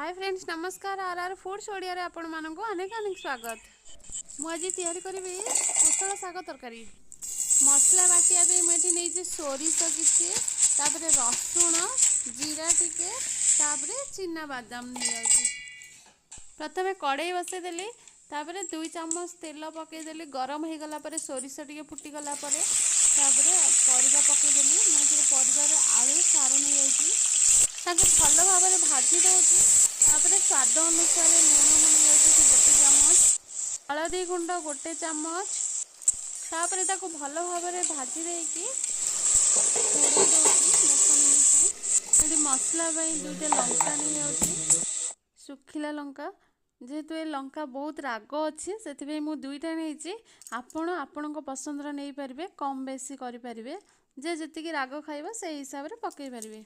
ହାଏ friends, ନମସ୍କାର। ଆର୍ ଆର୍ foods ଓଡ଼ିଆରେ ଆପଣମାନଙ୍କୁ ଅନେକ ଅନେକ ସ୍ୱାଗତ। ମୁଁ ଆଜି ତିଆରି କରିବି କୋଶଳା ଶାଗ ତରକାରୀ। ମସଲା ବାଟିବା ପାଇଁ ମୁଁ ଏଠି ନେଇଛି ସୋରିଷ କିଛି, ତାପରେ ରସୁଣ, ଜିରା ଟିକେ, ତାପରେ ଚିନା ବାଦାମ ନେଇଯାଉଛି। ପ୍ରଥମେ କଡ଼େଇ ବସେଇଦେଲି, ତାପରେ 2 ଚାମଚ ତେଲ ପକାଇଦେଲି। ଗରମ ହେଇଗଲା ପରେ ସୋରିଷ ଟିକେ ଫୁଟିଗଲା ପରେ ତାପରେ ପରିବା ପକାଇଦେଲି। ମୁଁ ଏଥିରେ ପରିବାରେ ଆଳୁ, ସାରୁ ନେଇଯାଉଛି। ତାକୁ ଭଲ ଭାବରେ ଭାଜି ଦେଉଛି। ତାପରେ ସ୍ୱାଦ ଅନୁସାରେ ଲୁଣ ମୁଁ ନେଇଯାଉଛି ଏଠି 1 ଚାମଚ, ହଳଦୀ ଗୁଣ୍ଡ 1 ଚାମଚ। ତାପରେ ତାକୁ ଭଲ ଭାବରେ ଭାଜି ଦେଇକି ଘୋଡ଼େଇ ଦେଉଛି 10 ମିନିଟ୍ ପାଇଁ। ଏଠି ମସଲା ପାଇଁ 2ଟା ଲଙ୍କା ନେଇଯାଉଛି, ଶୁଖିଲା ଲଙ୍କା। ଯେହେତୁ ଏ ଲଙ୍କା ବହୁତ ରାଗ ଅଛି, ସେଥିପାଇଁ ମୁଁ 2ଟା ନେଇଛି। ଆପଣ ଆପଣଙ୍କ ପସନ୍ଦର ନେଇପାରିବେ, କମ୍ ବେଶୀ କରିପାରିବେ। ଯେ ଯେତିକି ରାଗ ଖାଇବ ସେଇ ହିସାବରେ ପକାଇ ପାରିବେ।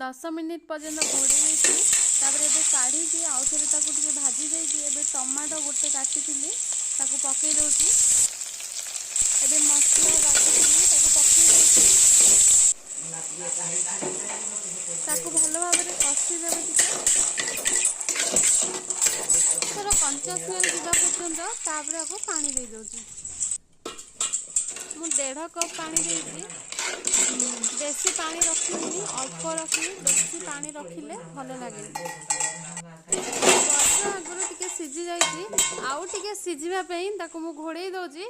10 ମିନିଟ୍ ପର୍ଯ୍ୟନ୍ତ ଘୋଡ଼େଇ ଦେଇଥିଲି। ତାପରେ ଏବେ କାଢ଼ିକି ଆଉ ଥରେ ତାକୁ ଟିକେ ଭାଜି ଦେଇକି ଏବେ ଟମାଟୋ ଗୋଟେ କାଟିଥିଲି, ତାକୁ ପକାଇ ଦେଉଛି। ଏବେ ମସଲା ବାଟିଥିଲି, ତାକୁ ପକାଇ ଦେଉଛି। ତାକୁ ଭଲ ଭାବରେ କଷିଦେବେ ଟିକେ, ତାର କଞ୍ଚା ସ୍ମେଲ୍ ଯିବା ପର୍ଯ୍ୟନ୍ତ। ତାପରେ ଆକୁ ପାଣି ଦେଇଦେଉଛି। ମୁଁ 1.5 କପ୍ ପାଣି ଦେଇଛି। ବେଶୀ ପାଣି ରଖିବିନି, ଅଳ୍ପ ରଖିବି। ବେଶୀ ପାଣି ରଖିଲେ ଭଲ ଲାଗେନି। ପରିବା ଆଗରୁ ଟିକେ ସିଝି ଯାଇଛି, ଆଉ ଟିକେ ସିଝିବା ପାଇଁ ତାକୁ ମୁଁ ଘୋଡ଼େଇ ଦେଉଛି।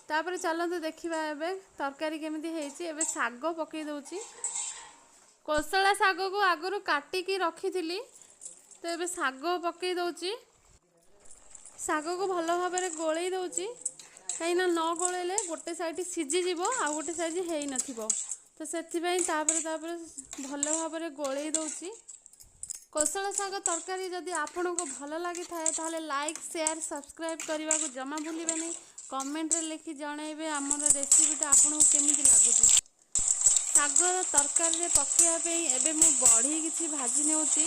ତାପରେ ଚାଲନ୍ତୁ ଦେଖିବା ଏବେ ତରକାରୀ କେମିତି ହେଇଛି। ଏବେ ଶାଗ ପକାଇ ଦେଉଛି। କୋଶଳା ଶାଗକୁ ଆଗରୁ କାଟିକି ରଖିଥିଲି, ତ ଏବେ ଶାଗ ପକାଇ ଦେଉଛି। ଶାଗକୁ ଭଲ ଭାବରେ ଗୋଳେଇ ଦେଉଛି, କାହିଁକିନା ନ ଗୋଳେଇଲେ ଗୋଟେ ସାଇଡ଼୍ ସିଝିଯିବ, ଆଉ ଗୋଟେ ସାଇଡ଼୍ ହେଇନଥିବ। ତ ସେଥିପାଇଁ ତାପରେ ଭଲ ଭାବରେ ଗୋଳେଇ ଦେଉଛି। କୋଶଳା ଶାଗ ତରକାରୀ ଯଦି ଆପଣଙ୍କୁ ଭଲ ଲାଗିଥାଏ, ତାହେଲେ ଲାଇକ୍, ସେୟାର, ସବସ୍କ୍ରାଇବ୍ କରିବାକୁ ଜମା ଭୁଲିବେନି। କମେଣ୍ଟରେ ଲେଖି ଜଣାଇବେ ଆମର ରେସିପିଟା ଆପଣଙ୍କୁ କେମିତି ଲାଗୁଛି। ଶାଗର ତରକାରୀରେ ପକାଇବା ପାଇଁ ଏବେ ମୁଁ ବଢ଼ି କିଛି ଭାଜି ନେଉଛି।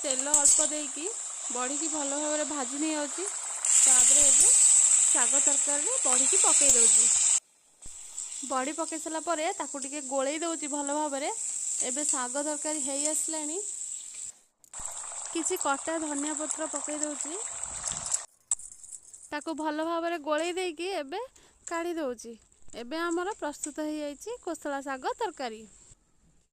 ତେଲ ଅଳ୍ପ ଦେଇକି ବଢ଼ିକି ଭଲ ଭାବରେ ଭାଜି ନେଇଯାଉଛି। ତାପରେ ଏବେ ଶାଗ ତରକାରୀରେ ବଢ଼ିକି ପକାଇ ଦେଉଛି। ବଢ଼ି ପକାଇ ସାରିଲା ପରେ ତାକୁ ଟିକେ ଗୋଳେଇ ଦେଉଛି ଭଲ ଭାବରେ। ଏବେ ଶାଗ ତରକାରୀ ହେଇ ଆସିଲାଣି। କିଛି କଟା ଧନିଆ ପତ୍ର ପକାଇ ଦେଉଛି। ତାକୁ ଭଲ ଭାବରେ ଗୋଳେଇ ଦେଇକି ଏବେ କାଢ଼ି ଦେଉଛି। ଏବେ ଆମର ପ୍ରସ୍ତୁତ ହେଇଯାଇଛି କୋଶଳା ଶାଗ ତରକାରୀ।